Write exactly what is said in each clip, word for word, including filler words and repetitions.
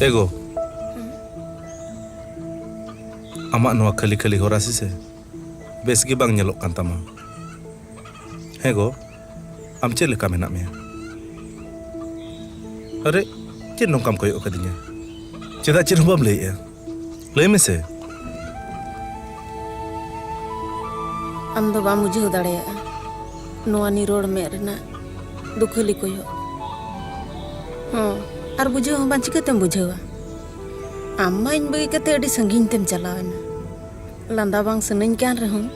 ᱮ ᱜᱚ, ᱟᱢᱟᱜ ᱱᱚᱣᱟ ᱠᱷᱟᱹᱞᱤ ᱠᱷᱟᱹᱞᱤ ᱦᱚᱨᱟᱥᱤ ᱥᱮ ᱵᱮᱥ ᱜᱮ ᱵᱟᱝ ᱧᱮᱞᱚᱜ ᱠᱟᱱ ᱛᱟᱢᱟ᱾ ᱦᱮᱸ ᱜᱚ, ᱟᱢ ᱪᱮᱫ ᱞᱮᱠᱟ ᱢᱮᱱᱟᱜ ᱢᱮᱭᱟ? ᱟᱨᱮ, ᱪᱮᱫ ᱱᱚᱝᱠᱟᱢ ᱠᱚᱭᱚᱜ ᱟᱠᱟᱫᱤᱧᱟ? ᱪᱮᱫᱟᱜ ᱪᱮᱫ ᱦᱚᱸ ᱵᱟᱢ ᱞᱟᱹᱭᱮᱜᱼᱟ? ᱞᱟᱹᱭ ᱢᱮᱥᱮ᱾ ᱟᱢ ᱫᱚ ᱵᱟᱢ ᱵᱩᱡᱷᱟᱹᱣ ᱫᱟᱲᱮᱭᱟᱜᱼᱟ ᱱᱚᱣᱟ ᱱᱤᱨᱚᱲ ᱢᱮᱫ ᱨᱮᱱᱟᱜ ᱫᱩᱠᱷᱟᱹᱞᱤ ᱠᱚᱭᱚᱜ᱾ ᱦᱚᱸ, ᱟᱨ ᱵᱩᱡᱷᱟᱹᱣ ᱦᱚᱸ ᱵᱟᱝ, ᱪᱤᱠᱟᱹᱛᱮᱢ ᱵᱩᱡᱷᱟᱹᱣᱟ? ᱟᱢ ᱢᱟ ᱤᱧ ᱵᱟᱹᱜᱤ ᱠᱟᱛᱮ ᱟᱹᱰᱤ ᱥᱟᱺᱜᱤᱧ ᱛᱮᱢ ᱪᱟᱞᱟᱣ ᱮᱱᱟ᱾ ᱞᱟᱸᱫᱟ ᱵᱟᱝ ᱥᱟᱱᱟᱧ ᱠᱟᱱ ᱨᱮᱦᱚᱸ,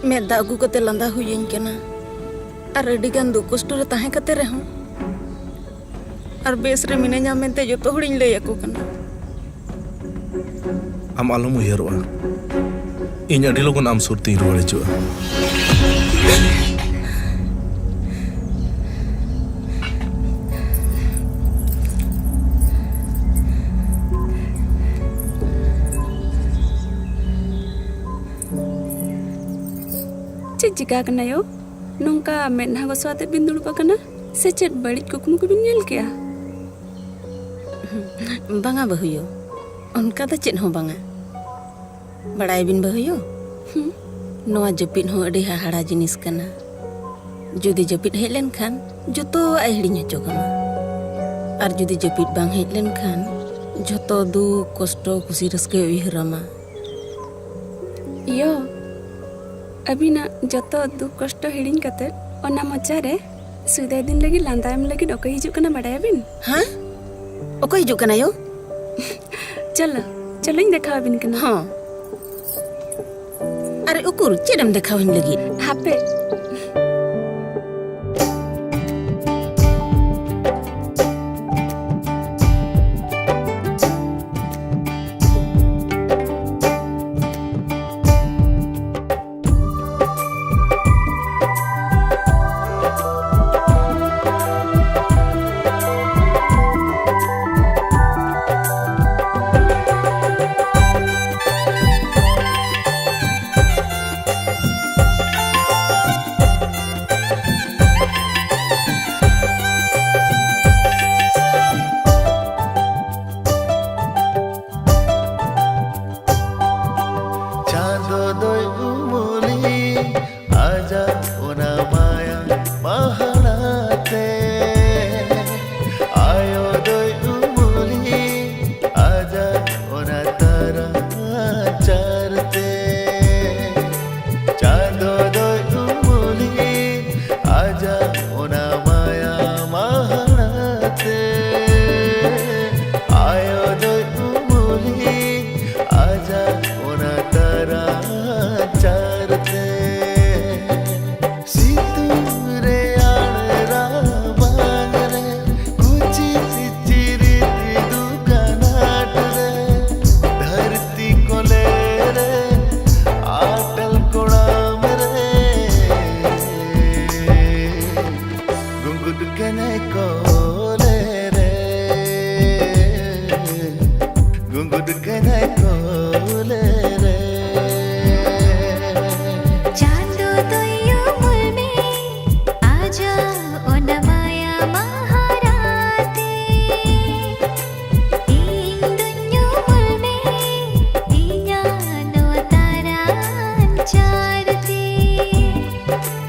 ᱢᱮᱫ ᱫᱟᱜ ᱟᱹᱜᱩ ᱠᱟᱛᱮ ᱞᱟᱸᱫᱟ ᱦᱩᱭᱟᱹᱧ ᱠᱟᱱᱟ᱾ ᱟᱨ ᱟᱹᱰᱤ ᱜᱟᱱ ᱫᱩᱠ ᱠᱚᱥᱴᱚ ᱨᱮ ᱛᱟᱦᱮᱸ ᱠᱟᱛᱮ ᱨᱮᱦᱚᱸ, ᱟᱨ ᱵᱮᱥ ᱨᱮ ᱢᱤᱱᱟᱹᱧᱟ ᱢᱮᱱᱛᱮ ᱡᱚᱛᱚ ᱦᱚᱲᱤᱧ ᱞᱟᱹᱭ ᱟᱠᱚ ᱠᱟᱱᱟ᱾ ᱟᱢ ᱟᱞᱚᱢ ᱩᱭᱦᱟᱹᱨᱚᱜᱼᱟ, ᱤᱧ ᱟᱹᱰᱤ ᱞᱚᱜᱚᱱ ᱟᱢ ᱥᱩᱨ ᱛᱤᱧ ᱨᱩᱣᱟᱹᱲ ᱦᱤᱡᱩᱜᱼᱟ᱾ ᱪᱮᱫ ᱪᱤᱠᱟ ᱠᱟᱱᱟ ᱭᱳ? ᱱᱚᱝᱠᱟ ᱢᱮᱫᱦᱟ ᱜᱚᱥᱚ ᱟᱛᱮ ᱵᱤᱱ ᱫᱩᱲᱩᱵ ᱟᱠᱟᱱᱟ? ᱥᱮ ᱪᱮᱫ ᱵᱟᱹᱲᱤᱡ ᱠᱩᱠᱢᱩ ᱠᱚᱵᱤᱱ ᱧᱮᱞ ᱠᱮᱜᱼᱟ? ᱵᱟᱝᱟ ᱵᱟᱹᱦᱩᱭᱳ, ᱚᱱᱠᱟ ᱫᱚ ᱪᱮᱫ ᱦᱚᱸ ᱵᱟᱝᱟ᱾ ᱵᱟᱲᱟᱭᱟᱵᱤᱱ ᱵᱟᱹᱦᱩᱭᱳ, ᱦᱩᱸ᱾ ᱱᱚᱣᱟ ᱡᱟᱹᱯᱤᱫ ᱦᱚᱸ ᱟᱹᱰᱤ ᱦᱟᱦᱟᱲᱟ ᱡᱤᱱᱤᱥ ᱠᱟᱱᱟ᱾ ᱡᱩᱫᱤ ᱡᱟᱹᱯᱤᱫ ᱦᱮᱡ ᱞᱮᱱᱠᱷᱟᱱ ᱡᱚᱛᱚᱣᱟᱜ ᱮ ᱦᱤᱲᱤᱧ ᱦᱚᱪᱚ ᱠᱟᱢᱟ, ᱟᱨ ᱡᱩᱫᱤ ᱡᱟᱹᱯᱤᱫ ᱵᱟᱝ ᱦᱮᱡ ᱞᱮᱱᱠᱷᱟᱱ ᱡᱷᱚᱛᱚ ᱫᱩᱠ ᱠᱚᱥᱴᱚ ᱠᱩᱥᱤ ᱨᱟᱹᱥᱠᱟᱹᱭ ᱩᱭᱦᱟᱹᱨᱟᱢᱟ᱾ ᱭᱳ, ᱟᱹᱵᱤᱱᱟᱜ ᱡᱚᱛᱚ ᱫᱩᱠ ᱠᱚᱥᱴᱚ ᱦᱤᱲᱤᱧ ᱠᱟᱛᱮ ᱚᱱᱟ ᱢᱚᱪᱟ ᱨᱮ ᱥᱩᱫᱟᱹᱭ ᱫᱤᱱ ᱞᱟᱹᱜᱤᱫ ᱞᱟᱸᱫᱟ ᱮᱢ ᱞᱟᱹᱜᱤᱫ ᱚᱠᱚᱭ ᱦᱤᱡᱩᱜ ᱠᱟᱱᱟ ᱵᱟᱲᱟᱭᱟᱵᱤᱱ? ᱦᱮᱸ? ᱚᱠᱚᱭ ᱦᱤᱡᱩᱜ ᱠᱟᱱᱟ ᱭᱳ? ᱪᱚᱞᱚ, ᱪᱚᱞᱚᱧ ᱫᱮᱠᱷᱟᱣ ᱟᱹᱵᱤᱱ ᱠᱟᱱᱟ᱾ ᱦᱚᱸ᱾ ᱟᱨᱮ ᱩᱠᱩᱨ, ᱪᱮᱫ ᱮᱢ ᱫᱮᱠᱷᱟᱣ ᱤᱧ ᱞᱟᱹᱜᱤᱫ? ᱦᱟᱯᱮ᱾ ᱚᱱᱟ ᱢᱟᱭᱟ ᱢᱟᱦᱟ